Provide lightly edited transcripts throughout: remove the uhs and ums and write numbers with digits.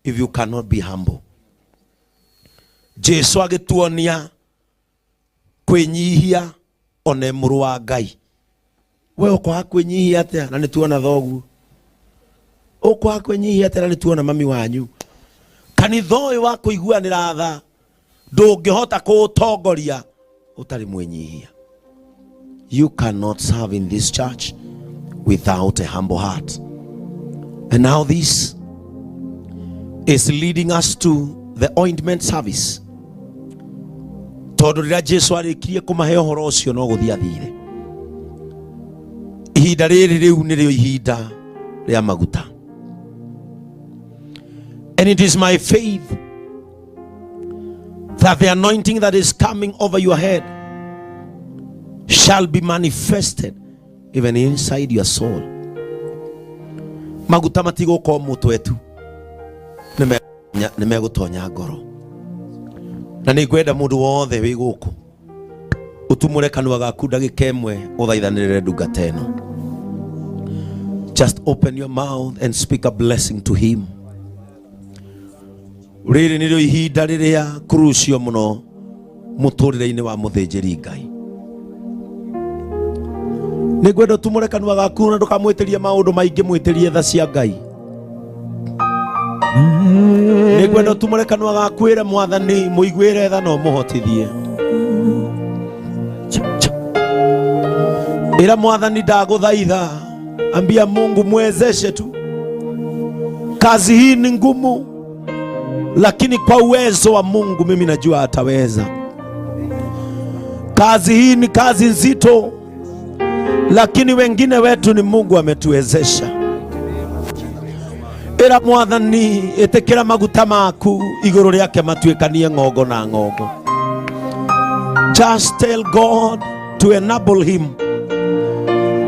If you cannot be humble. Jesu agĩtuonia kwĩnyihia one mũrũ wa Ngai. We ũkwaga kwĩnyihia atĩa na nĩ tuona thoguo? Ũkwaga kwĩnyihia atĩa na nĩ tuona mami wanyu? Kanitha ũyũ wa kũiguanĩra tha ndũngĩhota kũũtongoria ũtarĩ mwĩnyihia. You cannot serve in this church without a humble heart. And now this is leading us to the ointment service. Tondũ rĩrĩa Jesu arĩkirie kũmahe ũhoro ũcio no gũthiĩ athire. Ihinda rĩrĩ rĩu nĩrĩo ihinda rĩa maguta. And it is my faith that the anointing that is coming over your head shall be manifested even inside your soul. Maguta matigũkorwo mũtwe tu, nĩ megũtonya ngoro. Na nĩ ngwenda mũndũ wothe wĩ gũkũ ũtumũre kanua gaku ndagĩka ĩmwe ũthaithanĩrĩre ndungata ĩno. Just open your mouth and speak a blessing to him. Rĩrĩ nĩrĩo ihinda rĩrĩa crucial mũno mũtũrĩre-inĩ wa mũthĩnjĩri Ngai. Nĩ ngwenda ũtumũre kanua gaku na ndũkamwĩtĩrie maũndũ maingĩ, mwĩtĩrie tha cia Ngai. Nĩ ngwenda ũtumũre kanua gaku wĩre Mwathani mũiguĩre tha na ũmũhotithie. Ĩra Mwathani ndagũthaitha, ambia Mungu mwezeshe tu. Kazi hii ni ngumu, lakini kwa uwezo wa Mungu mimi najua ataweza. Kazi hii ni kazi nzito, lakini wengine wetu ni Mungu ametuwezesha. Ĩra Mwathani ĩtĩkĩra maguta maku igũrũ rĩake matuĩkanie ng'ongo na ng'ongo. Just tell God to enable him.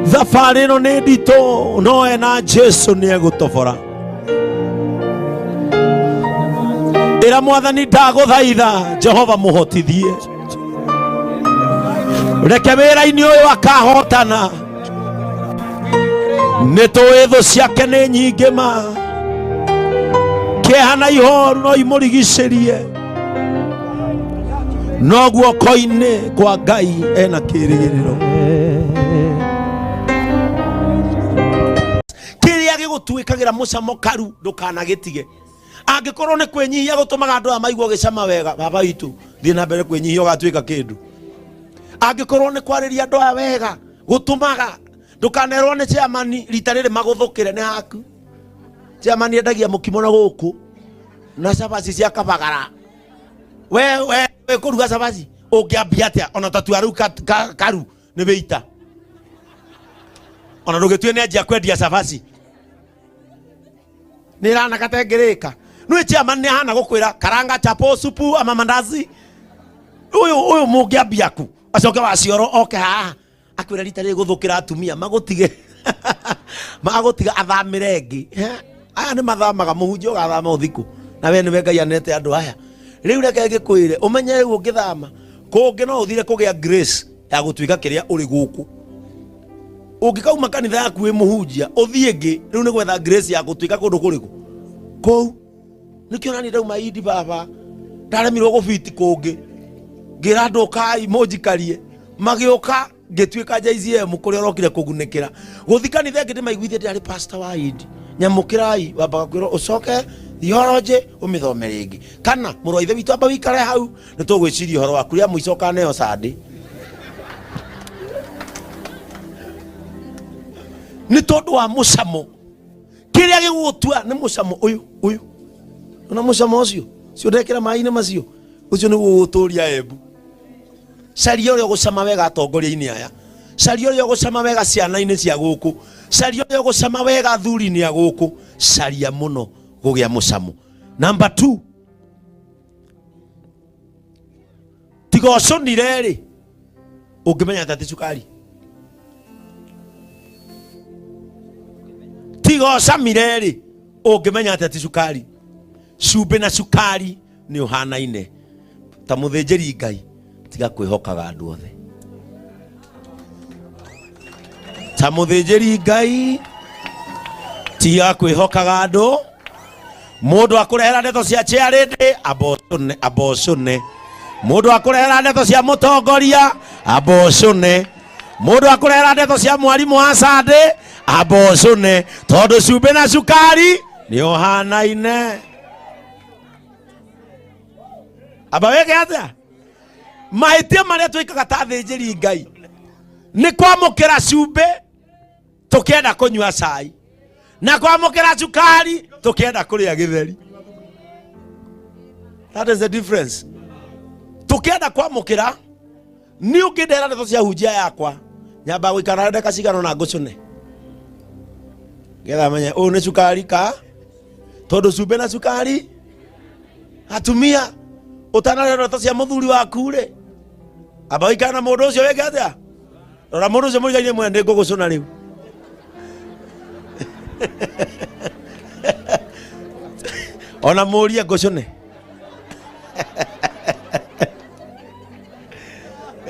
Thabarĩ ĩno nĩ nditũ, no ena Jesu nĩ egũtobora. Ĩra Mwathani ndagũthaitha, Jehova mũhotithie, reke wĩra-inĩ ũyũ akahotana. Nĩ tũĩ thũ ciake nĩ nyingĩ ma, kĩeha na ihoru no imũrigicĩrie, no guoko-inĩ kwa Ngai ena kĩĩrĩgĩrĩro. Kĩrĩa gĩgũtuĩkagĩra mũcamo karu ndũkanagĩtige. Angĩkorwo nĩ kwĩnyihia gũtũmaga andũ aya maigue ũgĩcama wega, baba witũ thiĩ na mbere kwĩnyihia ũgatuĩka kĩndũ. Angĩkorwo nĩ kwarĩria andũ aya wega gũtũmaga ndũkanerwo nĩ chairman rita rĩrĩ magũthũkĩre, nĩ haku. Chairman endagia mũkimo na gũkũ na cabaci cia kabagara. We we we kũruga cabaci ũngĩambia atĩa? Ona tatua rĩu karu nĩ wĩita, ona ndũgĩtue nĩ anjia kwendia cabaci nĩ ĩranaka tengĩrĩka. Nĩ chairman nĩ ahana gũkwĩra karanga chapo supu ama mandazi. Ũyũ ũyũ mũngĩambia ku acoke wacioro oke haha akwĩra rita rĩrĩ gũthũkĩra atumia magũtige magũtiga athamĩre ĩngĩ. Aya nĩ mathamaga, mũhunjia ũgathama ũthikũ na we nĩwe Ngai anete andũ aya. Rĩu reke ngĩkwĩre ũmenye rĩu ũngĩthama kũngĩ no ũthire kũgĩa grace ya gũtuĩka kĩrĩa ũrĩ gũkũ. Ũngĩkauma kanitha yaku wĩ mũhunjia ũthiĩ ĩngĩ, rĩu nĩ gwetha grace ya gũtuĩka kũndũ kũrĩkũ kũu. Nĩkĩo nani ndauma indi baba ndaremirwo gũbiti kũngĩ, ngĩra andũ ũkai mũnjikarie, magĩũka ngĩtuĩka JCM kũrĩa ũrokire kũgunĩkĩra. Gũthi kanitha ĩngĩ ndĩmaiguithie ndĩarĩ pastor wa indi, nyamũkĩrai, wambaga kwĩrwo ũcoke theology ũmĩthome rĩngĩ, kana mũrũ wa ithe witũ amba wikare hau nĩ tũgwĩciria ũhoro waku, rĩa mũico ũkaneo Sunday. Nĩ tondũ wa mũcamo, kĩrĩa gĩgũgũtua nĩ mũcamo ũyũ ũyũ, ona mũcamo ũcio cio ndekĩra maĩ-inĩ macio, ũcio nĩguo ũgũtũria Embu. Caria ũrĩa ũgũcama wega atongoria-inĩ aya, caria ũrĩa ũgũcama wega ciana-inĩ cia gũkũ, caria ũrĩa ũgũcama wega athuri-inĩ a gũkũ, caria mũno kũgĩa mũcamo. Number 2, tiga ũcũnire rĩ, ũngĩmenya atĩa ti cukari? Tiga ũcamire rĩ, ũngĩmenya atĩa ti cukari? Cumbĩ na cukari nĩ ũhanaine. Ta mũthĩnjĩri Ngai, tiga kwĩhokaga andũ othe. Ta mũthĩnjĩri Ngai, tiga kwĩhokaga andũ. Mundu akurehera ndeto cia chairlady, ambocune, ambocune. Mundu akurehera ndeto cia mutongoria, ambocune. Mundu akurehera ndeto cia mwarimu wa Sunday, ambocune, tondu cumbĩ na cukari nĩ ũhanaine. Amba wĩke atĩa? Mahĩtia marĩa twĩkaga ta athĩnjĩri Ngai nĩ kwamũkĩra cumbĩ tũkĩenda kũnyua cai, na kwamũkĩra cukari tũkĩenda kũrĩa gĩtheri. That is the difference. Tũkĩenda kwamũkĩra nĩ ũngĩndehera ndeto cia hunjia yakwa, nyamba gũikara ndagĩka cigana na ngũcũne getha menye ũyũ nĩ cukari ka, tondũ cumbĩ na cukari. Atumia, ũtanarĩa ndeto cia mũthuri waku rĩ, amba ũikare na mũndũ ũcio wĩke atĩa? Rora mũndũ ũcio mũrigaine mwene, nĩ ngũgũcũna rĩu. Ona mũrie ngũcũne.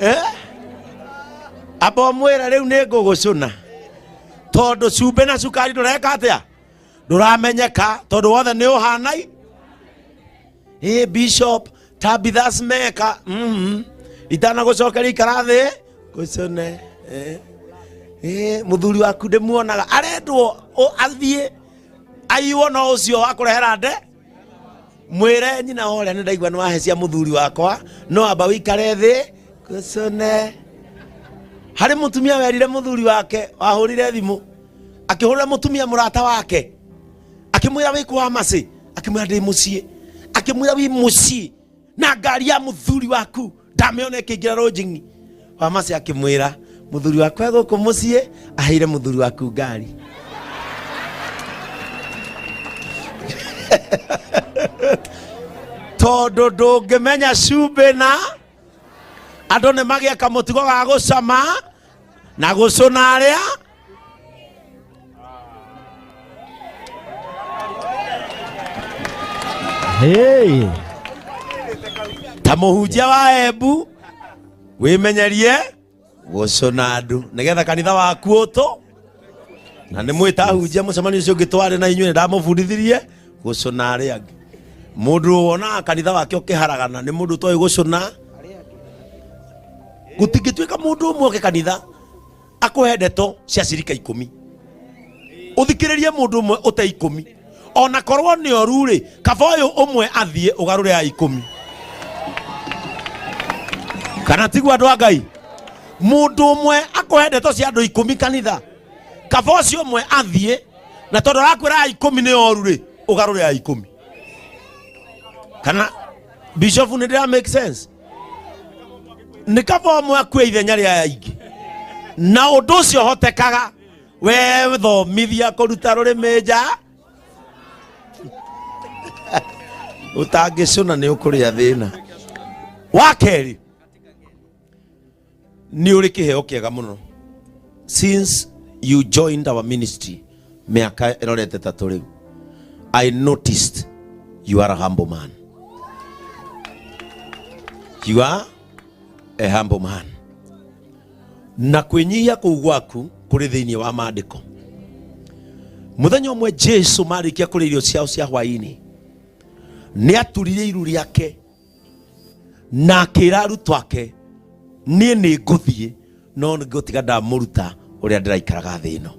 Eh? Amba ũmwĩre rĩu nĩ ngũgũcũna, tondũ cumbĩ na cukari ndũreka atĩa? Ndũramenyeka, tondũ wothe nĩ ũhanai. Ĩ Bishop Tabitha's meka itanagũcokeria ikara thĩ ngũcũne. Mũthuri waku ndĩmuonaga arendwo athiĩ aiywo, no ũcio wa kũrehera nde mwĩre nyina ũrĩa nĩ ndaigua nĩ wahe cia mũthuri wakwa, no amba wĩikare thĩ ngũcũne. Harĩ mũtumia werire mũthuri wake, wahũrire thimũ akĩhũrĩra mũtumia mũrata wake, akĩmwĩra wĩ kwa macĩ, akĩmwĩra ndĩ mũciĩ, akĩmwĩra wĩ mũciĩ na ngari ya mũthuri waku ndamĩona ĩkĩingĩra rũnjing'i. Wamacĩ akĩmwĩra mũthuri waku e gũkũ mũciĩ, aheire mũthuri waku ngari. Tondũ ndũngĩmenya cumbĩ na andũ nĩ magĩaka mũtugo wa gũcama na gũcũna arĩa. Hey. Ta mũhunjia wa Embu wĩmenyerie gũcũna andũ nĩgetha kanitha waku ũtũ na nĩ mwĩta ahunjia mũcemanio ũcio ũngĩ twarĩ na inyuĩ ndamũbundithirie gũcũna arĩa angĩ. Mũndũ wonaga kanitha wake ũkĩharagana nĩ mũndũ ũtoĩ gũcũna. Gũtingĩtuĩka mũndũ ũmwe oke kanitha akũhe ndeto cia cirika 10, ũthikĩrĩrie mũndũ ũmwe ũte 10, ona korwo nĩ oru rĩ, kaba ũyũ ũmwe athiĩ ũgarũre ya 10. Kana tiguo andũ a Ngai? Mũndũ ũmwe akũhe ndeto cia andũ 10 kanitha, kaba ũcio ũmwe athiĩ, na tondũ arakwĩra ya 10 nĩ oru rĩ, ũgarũre ya 10. Kana bishop nĩ ndĩra make sense? Nĩ kaba ũmwe akue ithenya rĩa aingĩ, na ũndũ ũcio ũhotekaga we thomithia kũruta rũrĩmĩ nja. Ũtangĩcũna nĩ ũkũrĩa thĩna. Wa kerĩ, nĩ ũrĩ kĩheo kĩega mũno. Since you joined our ministry mĩaka ĩrorete tatũ rĩu, I noticed you are a humble man. You are a humble man. Na kwĩnyihia kũu gwaku kũrĩ thĩinĩ wa maandĩko. Mũthenya ũmwe Jesu marĩkia kũrĩa irio ciao cia hwaĩ-inĩ, nĩ aturire iru rĩake na akĩra arutwo ake, niĩ nĩ ngũthiĩ no nĩ ngũtiga ndamũruta ũrĩa ndĩraikaraga thĩ ĩno.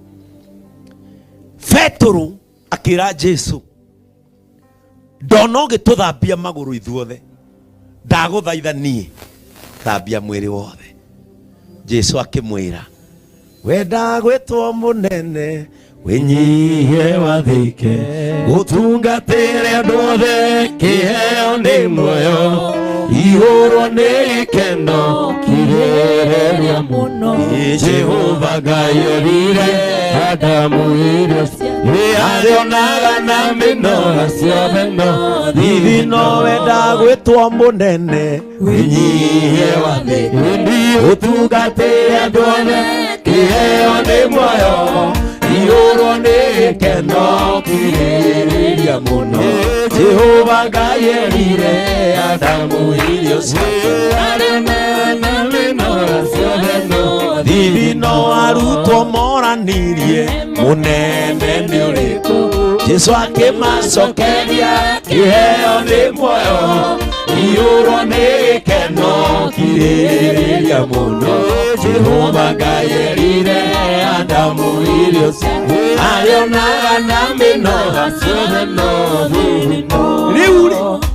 Petũrũ akĩra Jesu, ndona ũgĩtũthambia magũrũ ithuothe, ndagũthaitha niĩ thambia mwĩrĩ wothe. Jesu akĩmwĩra, wenda gwĩtwo mũnene wĩnyihie wathĩke, gũtungatĩre andũ othe, kĩheo nĩ muoyo, ihũrwo nĩ gĩkeno kirĩrĩria mũno. Jehova Ngai erire Adamu irio arĩonaga na mĩnoga ciothe, no thithi no wenda gwĩtwo mũnene wĩnyihie wathĩke, ũtungatĩre andũ othe, kĩheo nĩ muoyo, ihũrwo nĩ gĩkeno kirĩrĩria mũno. Jehova Ngai erire Adamu irio ciake thithi no arutwo moranirie mũnene nĩ ũrĩkũ. Jesu akĩmacokeria kĩheo nĩ muoyo iyũrwo nĩ gĩkeno kirĩrĩria mũno Jehova Ngai erire Adamu irio arĩonaga na mĩnoga ciothe no thĩna. Rĩu rĩ